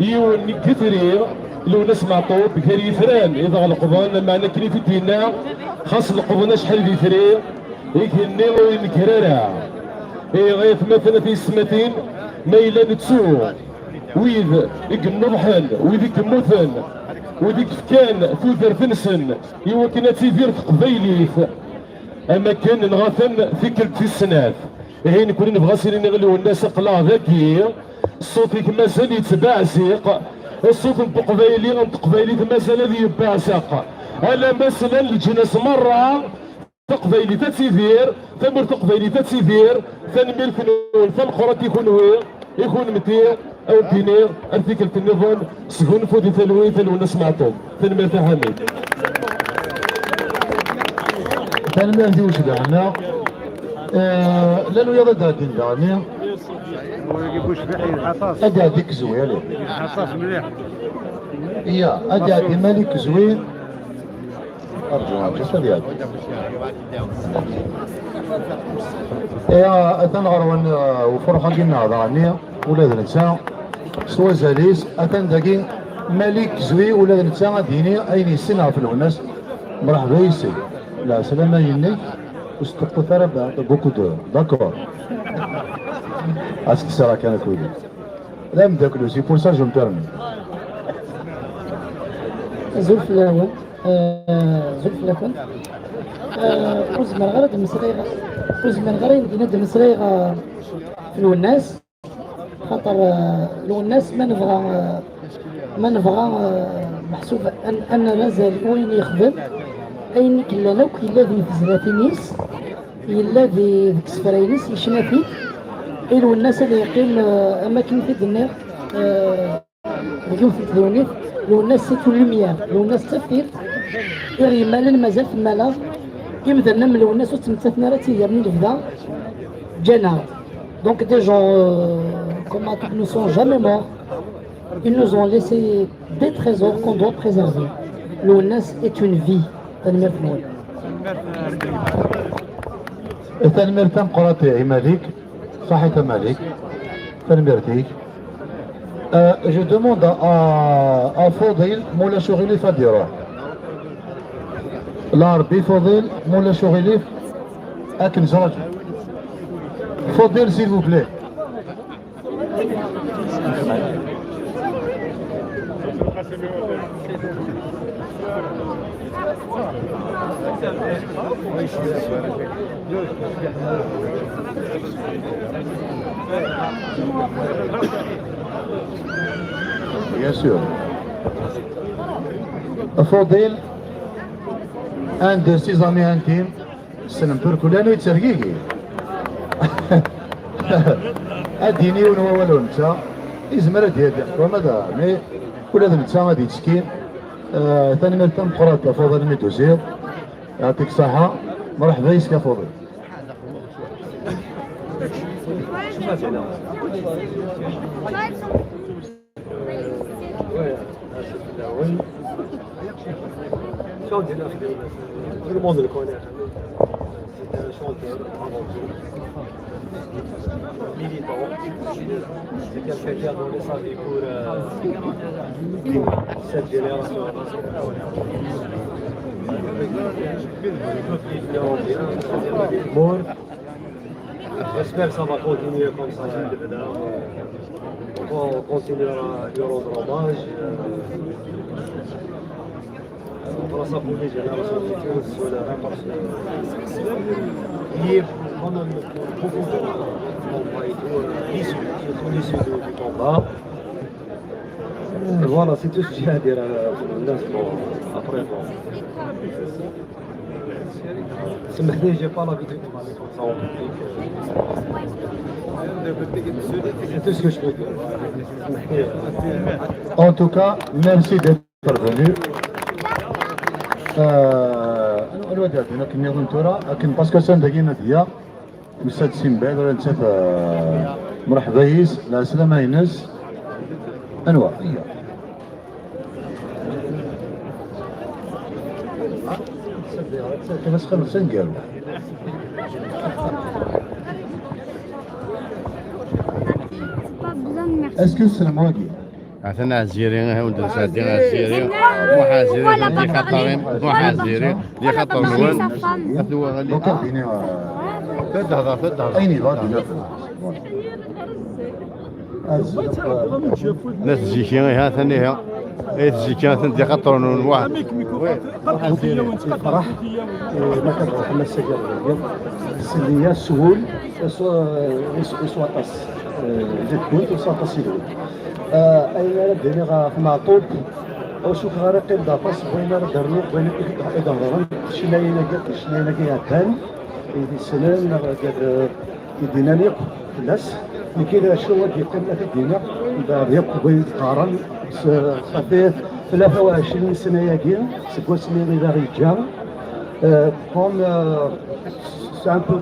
yiwen n yitri, Lwennas Meɛṭub, gar yitran i d ɣ-leqḍen, meɛna akken i t-id-yenna, xas leqḍen acḥal d itri, igenni ur inekker ara. Ihi ay atmaten, a tiyessetmatin, ma yella nettu wid i yenneḍḥen, wid i yemmuten, wid i yefkan tudert-nsen i wakken ad tidir teqbaylit, am akken nɣa-ten tikkelt tis snat. Ihi nekkni nebɣa ad s-nini i Lwennas aql-aɣ dagi, ṣṣut-ik mazal yettbeɛziq, ṣṣut n teqbayli, n teqbaylit mazal ad yebbeɛzeq. Alamma slan leǧnas merra, Taqbaylit ad tidir, tamurt taqbaylit ad tidir, tanemmirt-nwen tameqqrant i kunwi, i kunmti, a wen-d-iniɣ ar tikkelt nniḍen, sgunfu di talwit a Lwennas Meɛṭub. Tanemmirt a Ḥamid. Tanemmirt i ucbiḥ-nneɣ. Eh, llan wiyaḍ ad d-ɛeddin daɣenni. Ad d-ɛeddi Kezwi, allez. Iya, ad d-ɛeddi Malik Kezwi. Arǧu, arǧu, ad yɛeddi. Ihi, atan ɣer-wen, uh, ufrux-agi-nneɣ daɣenni, ula d netta, s wazal-is, atan dagi Malik Zwi, ula d netta ad d-yini ayen yessen ɣef Lwennas. Mreḥba yes-k. Lɛeslama-inek, ur sṭuqqut ara ba-, beaucoup de, d'accord. Ad s-kkseɣ kan akud. D ameddakel-iw, c'est pour ça je me permets. Azul fell-awen, eh, azul fell-akent. Eh, ur zmireɣ ara ad d-mmeslayeɣ, ur zmireɣ ara ad d-mmeslayeɣ, eh, f Lwennas, xaṭer, eh, Lwennas ma nebɣa, eh, ma nebɣa, eh, Meḥsub ad nerr azal i wayen yexdem, ayen i yellan akk yella di tezlatin-is, yella di, deg isefra-ines, yecna-t-id. I Lwennas ad yeqqim, eh, am akken i t-id-nniɣ, eh, deg yiwet n tdunit, Lwennas c'est une lumière, Lwennas d taftilt, iɣ yemmalen mazal temmaleɣ, imdanen am Lwennas ur ttmettaten ara d tigert n lebda, ǧǧan-aɣ-d. Donc des gens, euh, comme Maɛṭub ne sont jamais morts, ils nous ont laissé des trésors qu'on doit préserver. Lwennas est une vie. Tanemmirt-nwen. Tanemmirt tameqqrant i Malik. Ṣaḥit a Malik. Tanemmirt-ik. Euh, je demande à, à, à Fodil, ma ulac aɣilif ad iruḥ. Larbi Fodil, ma ulac aɣilif, ad k-nettṛaju. Fodil, s'il vous plaît. Bien sûr. Fodil, un de ses amis intimes, Ssnem turkulan ur yettergigi. Ad d-yini yiwen wawal ur netta, yezmer ad d-yadi ḥekwa ma da, mais ula d netta ad yettekki. Eh, tanemmirt tameqqrant a Fadil mi d-tusiḍ. Yeɛṭik ṣṣeḥḥa. Mṛeḥba yis-k a Fadil. Tout le monde le connaît. C'est un chanteur avant tout. Militant. C'est quelqu'un qui a donné sa vie pour, euh, cette génération. Mort. J'espère que ça va continuer comme ça. On continuera à lui rendre hommage. On fera ça pour les générations futures, ceux-là, parce que il y a quand même beaucoup de combats et tout, euh, issus, surtout issus du, du combat. Euh, voilà, c'est tout ce que j'ai à dire, euh, pour l'instant. Après, bon. سمحني, j'ai pas l'habitude de parler comme ça en public. C'est tout ce que je peux dire. سمحني. En tout cas, merci d'être venu. Euh, anwa d-iɛeddan akken nniḍen tura, akken, parce que sanda-agi Nadia, Messad Simbad, ur nettat, euh, mṛeḥba yis, lɛeslama-ines. Anwa? Iyya. Est-ce que c'est le mot? Atan Ɛziri, aha, ur d-nesɛeddi Ɛziri. Muḥ Ɛziri, di xaṭer-im, Muḥ Ɛziri, di xaṭer-nwen. Atu waɣali. Fad hḍer, fad hḍer. Ayen yebɣa ad d-naf. La tziki, iha, atan iha. Ay tziki, atan di xaṭer-nwen, Muḥ. Yefṛeḥ, eh, ma kan ruḥen ass-agi ɣer dagi. Sliya s wul, s, s, s waṭas, eh, d lwul, s waṭas i lwul. Eh, ayen ara d-iniɣ ɣef Meɛṭub, ur cukkeɣ ara qqim d aṭas n wayen ara d-rnuɣ, wayen i d-, i d-hedren, ccnayen-agi, ccnayen-agi iɛeddan, i d-issnen, neɣ i d-, i d-innan yakk fell-as. Nekki d acu ad d-yeqqim ad t-id-iniɣ, mbeɛd yakk wayen d-qqaren, s-, xaṭi tlata u ɛecrin sna-agi, seg wasmi i d aɣ-yeǧǧa, eh, comme, eh, c'est un peu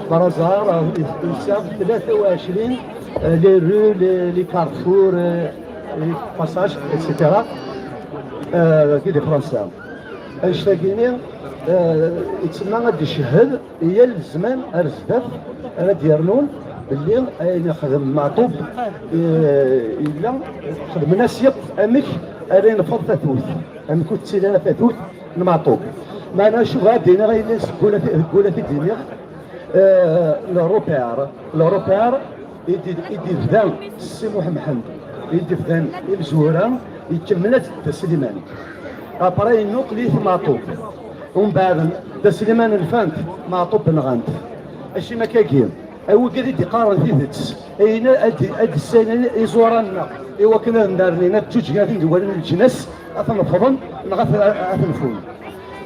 par hasard, eh, il, il sert tlata u ɛecrin, eh, les rues, les, les carrefours, eh, les passages, et cetera. Eh, dagi di Fransa. Annect-agi-ni, eh, yettmenna ad d-icehhed i yal zzman ar zdat ara d-yernun belli ayen ixdem Meɛṭub, eh, yella xedmen-as yakk amek ara yenfeḍ tatut, amek ur tettili ara tatut n Meɛṭub. Meɛna acu bɣiɣ ad d-iniɣ ayen seg wul ad t-, deg wul ad t-id-iniɣ, eh, le repère, le repère, i d-, i d-ibda Si Muḥ Mḥend, i d-ibdan imezwura, ikemmel-as Dda Sliman. Après, yennuqel-it Meɛṭub. Umbeɛd, Dda Sliman nfan-t, Meɛṭub nɣan-t. Acimi akkagi? A wigad i d-iqqaren tidet, ayen ad d-, ad d-ssaynen iẓuran-nneɣ, i wakken ad nnernin, ad ǧǧuǧgen, ad ten-id-walin leǧnas, ad ten-ḍefren neɣ ad ten-, ad ten-fun.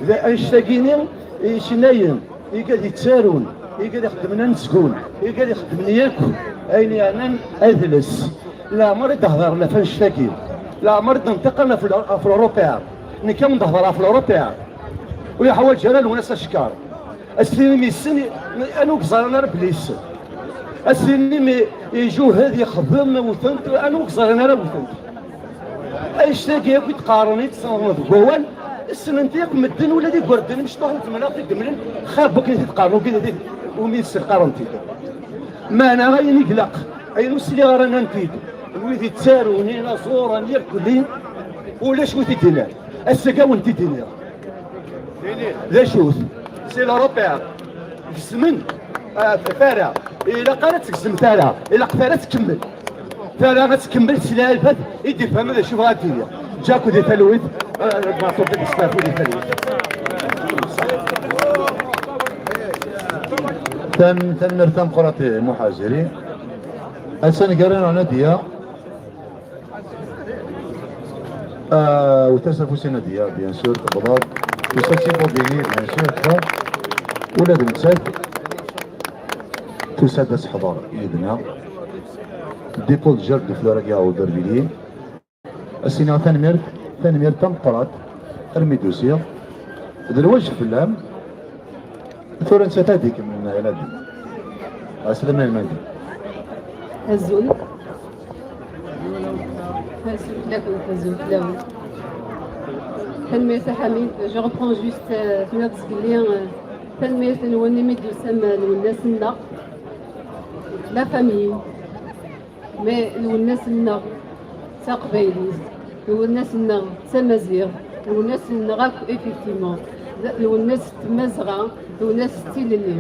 D annect-agi-nni i yecennayen, igad yettarun, igad ixeddmen anezgun, igad ixeddmen yakk ayen yeɛnan adles. Leɛmer i d-hedren ɣef annect-agi. Leɛmer i d-nṭiqen ɣef l-, ɣef l'Europa. Nekk ad wen-d-hedreɣ ɣef l'Europa. Ur yeḥwaǧ ara Lwennas Acekkeṛ. Ad s-tinim yessen, anwa ur yeẓran ara belli yessen. Ad s-tinim i-, ijuhed, yexdem, wten-t, anwa ur yeẓran ara wten-t. Annect-agi akk i d-qqaren, i d-ssawḍen deg wawal, ssnen-t yakk medden, ula d igerdan imecṭuḥen temlaḍ i d-mlen, xab wakken i t-id-qqaren, ugin ad id-, umi yesselqaren-t-id. Meɛna ayen i ilaq, ayen ur sliɣ ara nnan-t-id, n wid yettarun inaẓuren irkelli, ulac wi t-id-yennan. Ass-agi ad wen-t-id-iniɣ. D acu-t? C'est l'Europa. Gesmen, ah, tara. Ilaq ara tgezm tara. Ilaq tara tkemmel. Tara ad tkemmel s lɛibad i d-ifhem d acu bɣa ad d-iniɣ. Ǧaku di talwit, ah, Maɛṭub di Sṭafu di talwit. Tan-, tanemmirt tameqqrant i Muḥaziri. Attan gar-aneɣ Nadia. Ah, wwet-as afus i Nadia, bien sûr, tewweḍ-d. Tusa-d si Bobigny, bien sûr, tfa. Ula d nettat tusa-d ad teḥḍer yid-neɣ. Dépôt de gerbe de fleurs agi ɣer Aubervilliers. Ad s-iniɣ tanemmirt, tanemmirt tameqqrant, armi d-usiɣ. D lwajeb fell-am. Tura nettat ad ikemmel Naɛila din. Ɛeslama a Lmadi. Azul. Azul fell-aken, azul fell-awen. Tanemmirt a Ḥamid. Je reprends juste, euh, tenniḍ zgelli, euh, tanemmirt-nwen imi d-tusam, euh, Lwennas-nneɣ. La famille. Mais Lwennas-nneɣ d taqbaylit, Lwennas-nneɣ d tamaziɣt, Lwennas-nneɣ akk, effectivement, d Lwennas n Tmazɣa, Lwennas n Tilelli.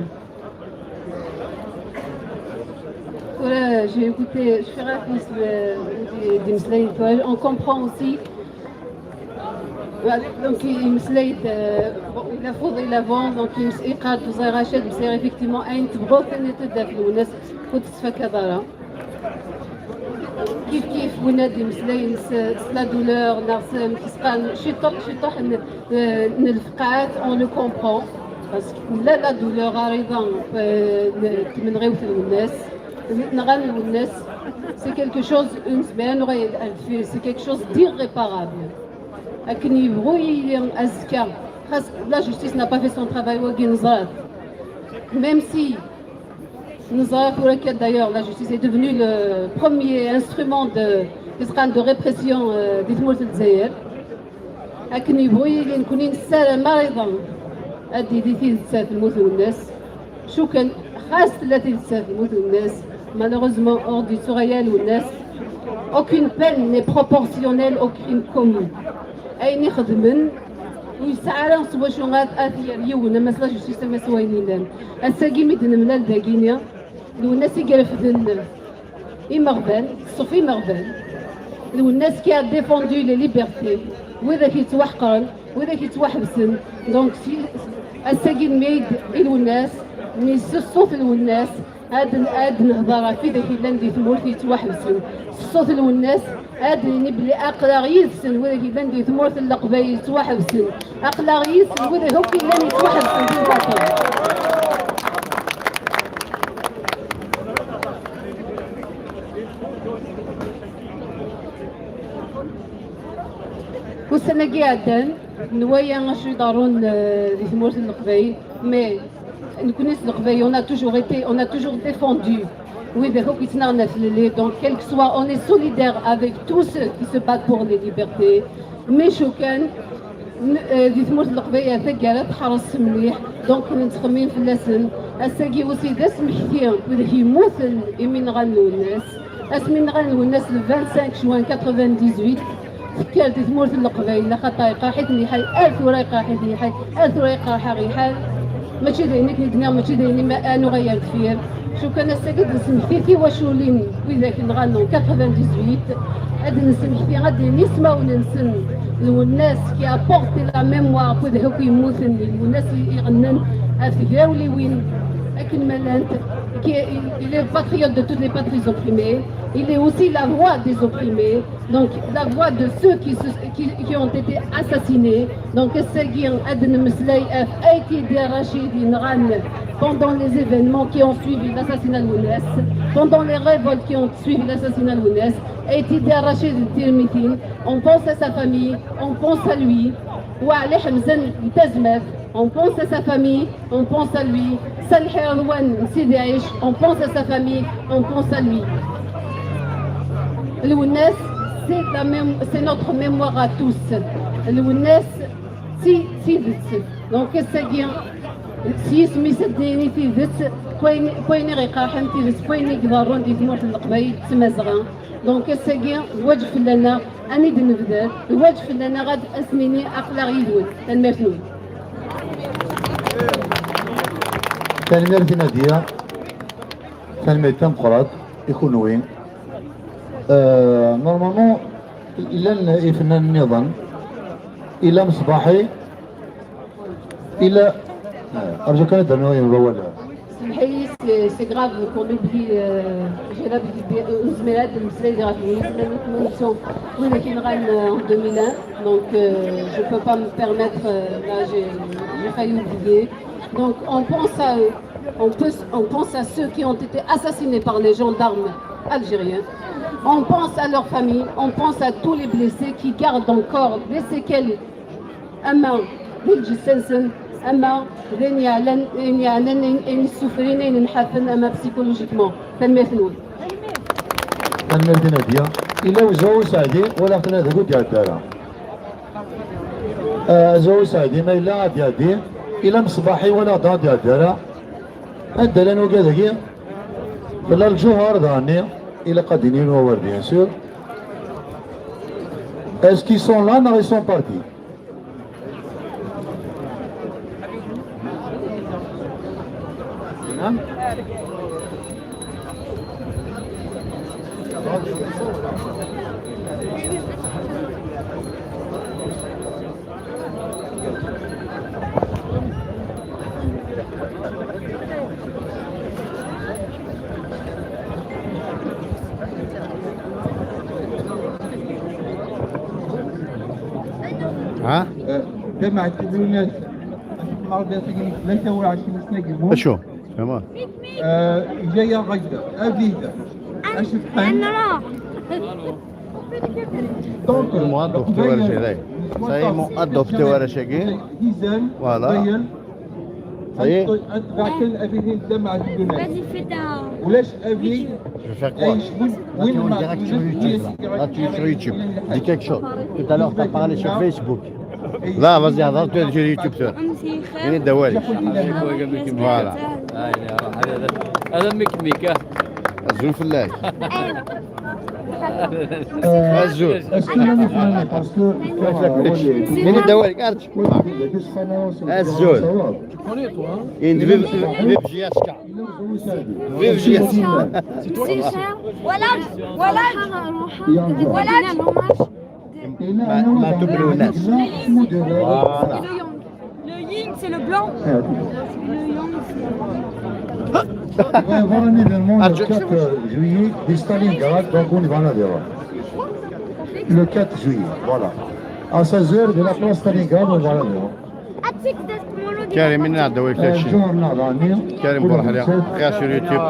Tura, j'ai écouté, je suis ravie de, de, de, on comprend aussi. Voilà, donc, il me slide, euh, bon, il a fourré l'avant, donc il me écart, vous avez racheté, mais c'est effectivement un gros fenêtre de Lwennas, faut se faire. Kif kif win ad d-imeslayen s, s la douleur neɣ s amek i s-qqaren ciṭuḥ ciṭuḥ n, eh, n lefqeɛat, on le comprend. Parce que la, la douleur, rriḍa, eh, n tmenɣiwt n Lwennas, nɣan Lwennas, c'est quelque chose, une semaine, c'est quelque chose d'irréparable. Akken yebɣu yili azekka, xas la justice n'a pas fait son travail, wagi neẓra-t. Même si Neẓra tura kan, d'ailleurs, la justice est devenue le premier instrument de, de répression, euh, di tmurt n Lezzayer. Akken yebɣu yili, nekkni nessaram rriḍa ad d-tili tidet ɣef lmut n Lwennas. Cukan, xas tella tidet ɣef lmut n Lwennas, malheureusement, ur d-yettɣaya Lwennas. Aucune peine n'est proportionnelle au crime commis. Ayen i xedmen ur yesɛi ara s wacu ad, ad t-yerr yiwen, ama s la justice, ama s wayen yellan. Ass-agi mi d-nemlal dagini, Lwennas i irefden imeɣban, ṣṣef imeɣban. Lwennas qui a défendu les libertés, widak yettwaḥeqren, widak yettwaḥebsen. Donc, si, ass-agi nemmid i Lwennas, mi s ṣṣut Lwennas, ad, ad nehḍer ɣef widak yellan di tmurt yettwaḥebsen. S ṣṣut Lwennas, ad nini belli aql-aɣ yid-sen, widak yellan di tmurt n Leqbayel yettwaḥebsen. Aql-aɣ yid-sen, widak akk yellan yettwaḥebsen di lbaṭel. Ussan-agi iɛeddan, nwaya acu iḍerrun, eh, di tmurt n Leqbayel, mais nekkni s Leqbayel, on a toujours été, on a toujours défendu widak akk yettnaɣen ɣef tlelli. Donc, quel que soit, on est solidaire avec tous ceux qui se battent pour les libertés. Mais cukan, n-, eh, di tmurt n Leqbayel taggara tḥeṛṛes mliḥ, donc nettxemmim fell-asen. Ass-agi aussi d asmekti widak yemmuten imi nɣan Lwennas. Asmi nɣan Lwennas le vingt-cinq juin quatre-vingt-dix-huit, tekker di tmurt n Leqbayel, axaṭer iqerḥ-iten lḥal, ar tura iqerḥ-iten lḥal, ar tura iqerḥ-aɣ lḥal. Mačči d ayen akken i d-nniɣ, mačči d ayen i ma-, ad nuɣal ar deffir. Cukan ass-agi d-nesmekti tiwaculin widak nɣan en quatre-vingt-dix-huit, ad d-nesmekti, ad d-nini ismawen-nsen, Lwennas qui a porté la mémoire n widak akk yemmuten, Lwennas i iɣennan ɣef tgawliwin akken ma llant. qui est, il est patriote de toutes les patries opprimées, il est aussi la voix des opprimés, donc la voix de ceux qui, se- qui- qui ont été assassinés. Donc, Seguir Aden Meslay a été arraché d'une rane pendant les événements qui ont suivi l'assassinat de Lounès, pendant les révoltes qui ont suivi l'assassinat de Lounès, a été arraché de Tirmitin. On pense à sa famille, on pense à lui. Wa Ali Hamzen Tazmaf, on pense à sa famille, on pense à lui. Salih Erwan Sidi Aish, on pense à sa famille, on pense à lui. Lounès, c'est la même, c'est notre mémoire à tous. Lounès, si, si, donc, c'est bien. Si, si, c'est bien, si, c'est quoi, quoi, il y a, quoi, il y a, quoi, il y a, quoi, il y a, Donc, ass-agi, lwaǧeb fell-aneɣ ad d-nebder, lwaǧeb fell-aneɣ ad as-nini aql-aɣ yid-wen. Tanemmirt-nwen. Tanemmirt i Nadia. Tanemmirt tameqqrant i kunwi. Euh, normalement, llan ifennanen nniḍen. Ila Mṣbaḥi. Ila, euh, arju kan ad d-rnuɣ yiwen wawal. Semḥ-iyi, c'est c'est grave qu'on oublie, euh, j'ai l'habitude de, euh, ur nezmir ad nemmeslay ɣef Lewnis, même nous sommes, oui, mais qui nous ramène, euh, en deux mille un, donc, euh, je peux pas me permettre, euh, là, j'ai j'ai failli oublier. Donc, on pense à eux, on peut, on pense à ceux qui ont été assassinés par les gendarmes algériens, on pense à leur famille, on pense à tous les blessés qui gardent encore des séquelles. Ama d lǧessa-nsen, ama d ayen yeɛlan, ayen yeɛnan, ayen ayen ssufrin, ayen nḥafen, ama psychologiquement. Tanemmirt-nwen. Tanemmirt i Nadia. Ila Uzɣu Useɛdi, walaɣ-ten ad ur d-iɛedda ara. Ah, Uzɣu Useɛdi, ma yella ad d-iɛeddi. Ila Mṣbaḥi, walaɣ-t ad d-iɛeddi ara. Anda llan wigad-agi? Tella Lǧuher daɣenni, ilaq ad d-inin wawal, bien sûr. Est-ce qu'ils sont là, neɣ ils sont partis? ها؟ آه، جامعة الناس. المرضى ثلاثة وعشرين سنة قبل. شو؟ تمام. آه، جاية غدا، أبيضة. أش تفهم؟ Donc, المؤدب تورا شي غاي. Ça y est, المؤدب تورا شي غاي. Voilà. Ça y est. ولاش أبي؟ Je vais faire quoi? Là, tu es en direct sur YouTube, là. Là, tu es sur YouTube. Dis quelque chose. Tout à l'heure, t'as parlé sur Facebook. Là, vas-y, هضر, tu es sur YouTube, toi. Voilà. هذا ميك ميك، ها. أزول فلاك. أزول. Parce que, euh, من الدوالك، أرجع. أزول. إن فيف، فيف جي إس كا. فيف جي إس كا. Voilà, voilà, voilà. ما, ما تبلوا الناس. Voilà. Le yin, c'est le blanc. Le yang, c'est On va avoir un événement le quatre juillet de Stalingrad, donc on va là-bas. Le quatre juillet, voilà. À seize heures de la place Stalingrad, on va là-bas. كريم، من هذا وين كاين شي؟ كريم بورحلة، غير sur YouTube.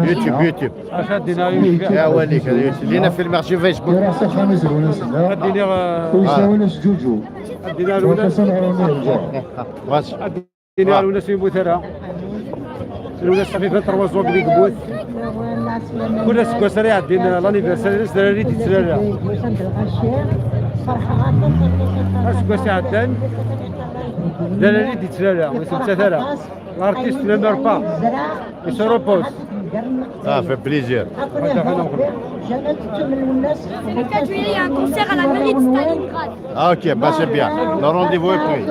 YouTube، YouTube. اش دينا؟ يا وليك، هذا يوتيوب. لينا في المارشي فيسبوك. دينا، آه، دينا الأولى. واش؟ دينا الأولى سي موثرة. الأولى صافي فيها trois ans بلي قبوت. كل سكواس راه يعدينا l'anniversaire، الناس دراري دي تسرارا. سكواس عدان. دراري دي تسرارا، ويسمى تسرارا. L'artiste ne meurt pas. Il se repose. Ah, fait plaisir. C'est le quatre juillet, il y a un concert à la mairie de Stalingrad. Ah, ok, bah c'est bien. Le rendez-vous est pris.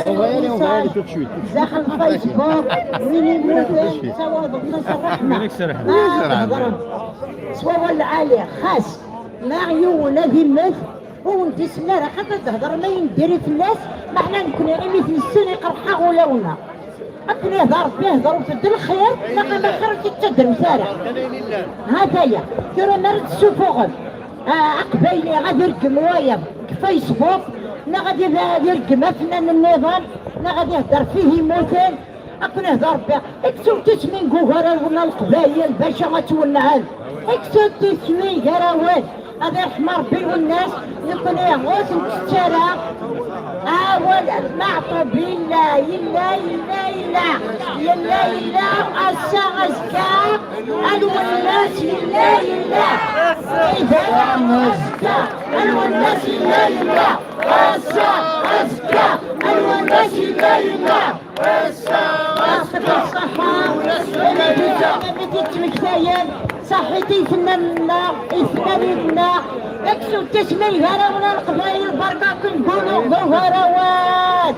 On va y aller, on va y aller tout de suite. داخل فيسبوك، وين يموت، وين يتصور، بكل صراحة. وين يتصور؟ سوا ولا عليه، خاص. ماريو ولا ذمة، ونتسنى راه خاطر تهضر ما يندري في الناس، ما حنا نكون غير مثل السنة قرحة ولا ولا. Akken ihder Ṛebbi, hedṛet-d lxir, naqal axir ur t-id-teddremt ara. Ha-t-aya, tura mi ara d-tessufuɣem, ah, aqbayli ad ireggem wayeḍ deg Facebook, neɣ ad i-, ad ireggem afennan nniḍen, neɣ ad ihder f ihimmuten, akken ihder Ṛebbi, kksew tismin deg ugar-nwen a Leqbayel, bac ad twennɛem. Kksew tismin gar-awen. Ad iṛḥem Ṛebbi Lwennas, nekkni ur t-nttett ara. Awal Meɛṭub yella, yella, yella, yella, yella, yella, ass-a, azekka, a Lwennas yella, yella. Iban azekka, a Lwennas yella, yella, ass-a, azekka, a Lwennas yella, yella. Ass-a, azekka. Yeɛṭik ṣṣeḥḥa. Imi d-, imi d-yettmektayen, ṣaḥit i yifennanen-nneɣ, i tfellanin-nneɣ. Kksew tismin gar-awen a Leqbayel, berka-ken deg unuɣ d ugarawan.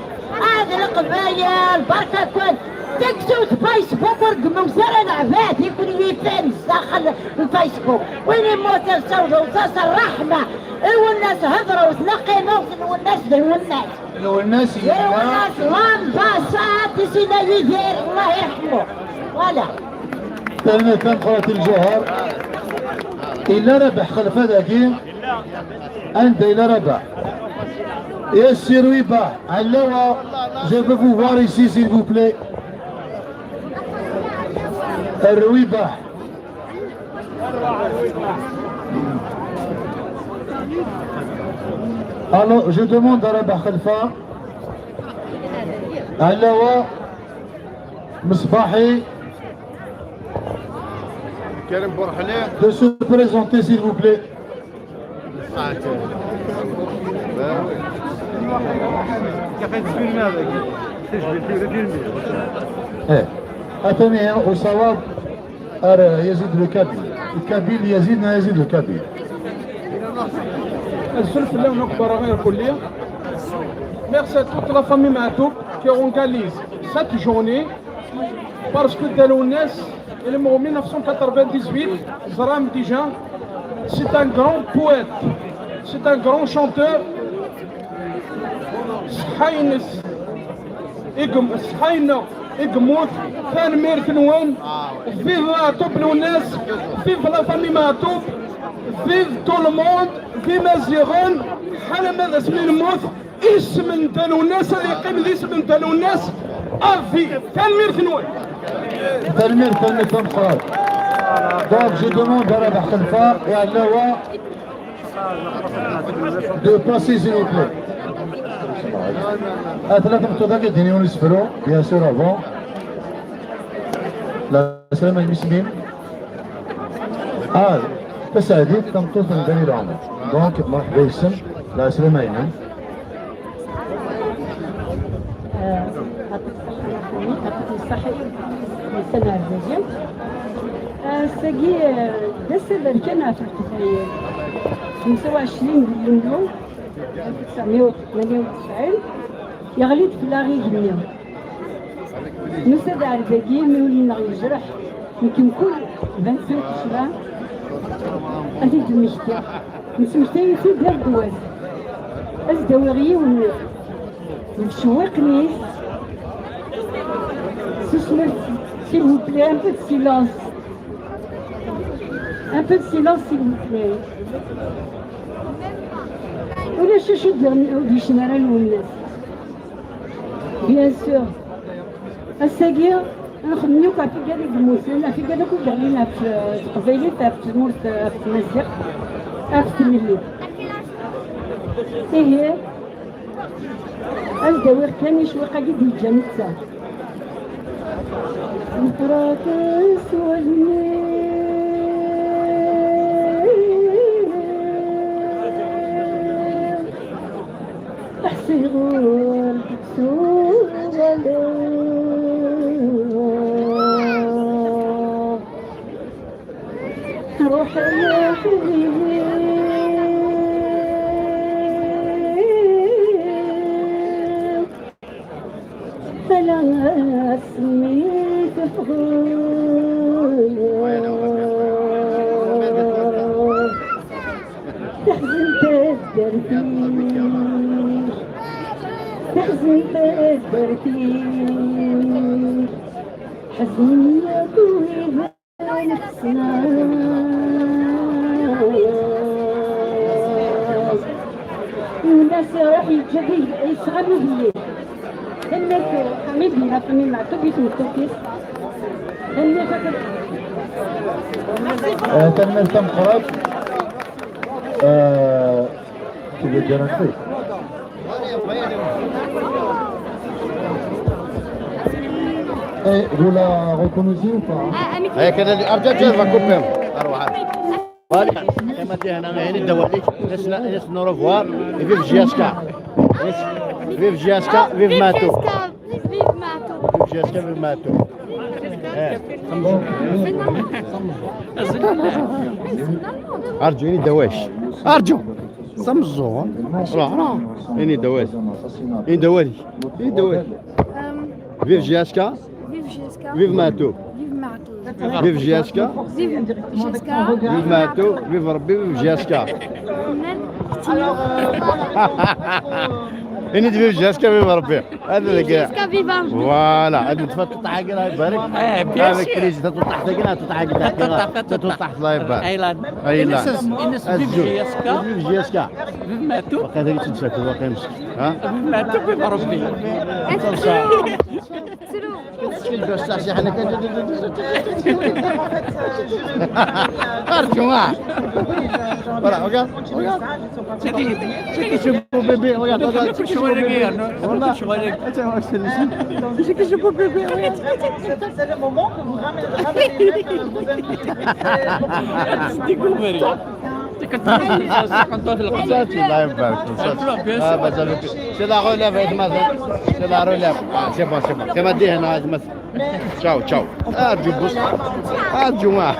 Ad Leqbayel, berka-ken. Kksew Facebook, ur gemmut ara leɛbad, i ken-yifen zdaxel n Facebook. Win immuten sawḍew-as ṛṛeḥma. Lwennas hedṛewt, la qqimeɣ d Lwennas, d Lwennas. Lwennas yella. Lwennas, l'ambassade, Sina Yidir, Allah yerḥmu. Voilà. Tanemmirt tameqqrant i Lǧuher. Yella Rabaḥ Xelfa dagi. Anda yella Rabaḥ? Yes, Rwibaḥ. Allawa, je veux vous voir ici, s'il vous plaît. Rwibaḥ. Alors, je demande à Rabaḥ Xelfa, Allawa, Mesbaḥi, Karim Bourhani, de se présenter, s'il vous plaît. Eh, attendez, hein, au Sawab. Ar Yazid le Kabyle. Le Kabyle Yazid, non, Yazid le Kabyle. Azul fell-awen akk merra irkelli. Merci à toute la famille Maatoub qui organise cette journée parce que Dda Lwennas, il est mort en mille neuf cent quatre-vingt-dix-huit, ẓram déjà, c'est un grand poète, c'est un grand chanteur. Ṣṣeḥḥa-ines i yem-, ṣṣeḥḥa-ines i yemmut, tanemmirt-nwen. Vive Maɛṭub Lwennas, vive la famille Maɛṭub, vive tout le monde, vive Imaziɣen, ḥala ma d asmi nemmut, isem n Dda Lwennas ad yeqqim d isem n Dda Lwennas, à vie. Tanemmirt-nwen. Tanemmirt, tanemmirt tameqqrant. Donc, je demande à Rabaḥ Xelfa et à Allawa de passer, s'il vous plaît. Ah, tella tmeṭṭut-agi d-yini ur isefru, bien sûr, avant. La semaine, isem-im? Ah, Tasaɛdit, tameṭṭut n Dani Lɛmer. Donc, merḥba yes-m, la semaine. Aṭas ṣṣeḥḥa, aṭas ṣṣeḥḥa, ussan ɛzizen. Ass-agi, eh, d ass aberkan ɣef Leqbayel. Xemsa u ɛecrin di yunyu, alef u tesɛemya u tmanya u tesɛin, yeɣli-d fell-aɣ igenni. Nusa-d ar dagi, imi ul-nneɣ yejreḥ, nekk mkul vingt-cinq ccna, ad t-id-mmektiɣ. Nesmektay-it-id ar ddwa-s. Ad s-d-awiɣ yiwen n ccwiq-nni. Susmet, s'il vous plaît, un peu de silence. Un peu de silence, s'il vous plaît. Ulac acu d-, ur d-yecni ara Lwennas. Bien sûr. Ass-agi, nxemmem akk ɣef igad i yemmuten, ɣef igad akk i yeɣlin ɣef, eh, teqbaylit, ɣef tmurt, ɣef tmaziɣt, ɣef tmellit. Ihi, ad d-awiɣ kan i ccwiq-agi d-yeǧǧa netta. Meqqret s wallen-iw, ḥsiɣ ur d-ttuɣaleɣ. Ruḥ ya ḥbibi. Ala asmi teffɣeḍ, teḥzen taddart-ik. Teḥzen taddart-iw, ḥeznen yakk wid nexsna. Yunas iruḥ yeǧǧa-d yesɣan uhelli. Tanemmirt i Ḥamid, i Ḥamid Meɛtub, i tmeṭṭut-is. Tanemmirt akk. Eh, tanemmirt tameqqrant. Eh, tu veux dire un truc ? Eh, vous la reconnaissez ou pas ? هيا كذا اللي أرجع جاي بكوبيم. أروح. Voilà. كما دي هنا، هنا الدوالي. نسنا، نسنا روفوار. Vive J S K. Vive J S K, vive Mato. Vive Mato. Vive J S K, vive Mato. إيه. أرجو، إني دواش. أرجو. سمزون. راه، راه. إني دواش. إني دوالي. إني دوالي. Vive J S K. Vive J S K. Vive Mato. Vive Mato. Vive J S K. Vive J S K. Vive Mato. Vive Rabbi. Vive J S K. إني vive J S K, vive Rabbi. هذا اللي J S K, vive Rabbi. Voilà. هذا تفضل تحقق، الله يبارك. إيه، bien sûr. هذا كريزي، تفضل تحقق، تحقق، تفضل تحقق، الله يبارك. أيلا. أيلا. إنس، إنس، vive J S K. Vive J S K. Vive Mato. وقيلا تنساك، وقيلا مسكين. ها؟ Vive Mato, vive Rabbi. تنسى. شي بس صح، شي حنا كان. أرجو، آه. Voilà, regarde, regarde. C'est qui, c'est qui ce beau bébé ? Regarde, regarde, c'est qui ce beau bébé ? Voilà. Attends, c'est qui ce beau bébé ? Regarde. C'est le moment que vous ramenez, ramenez même, euh, vos amis. C'est découvert. صافي، الله يبارك. صافي. آه، مازال. C'est la relève, c'est la relève. آه، c'est bon, c'est bon. كما دي هنا، تشاو، تشاو. أرجو بص. أرجو، آه.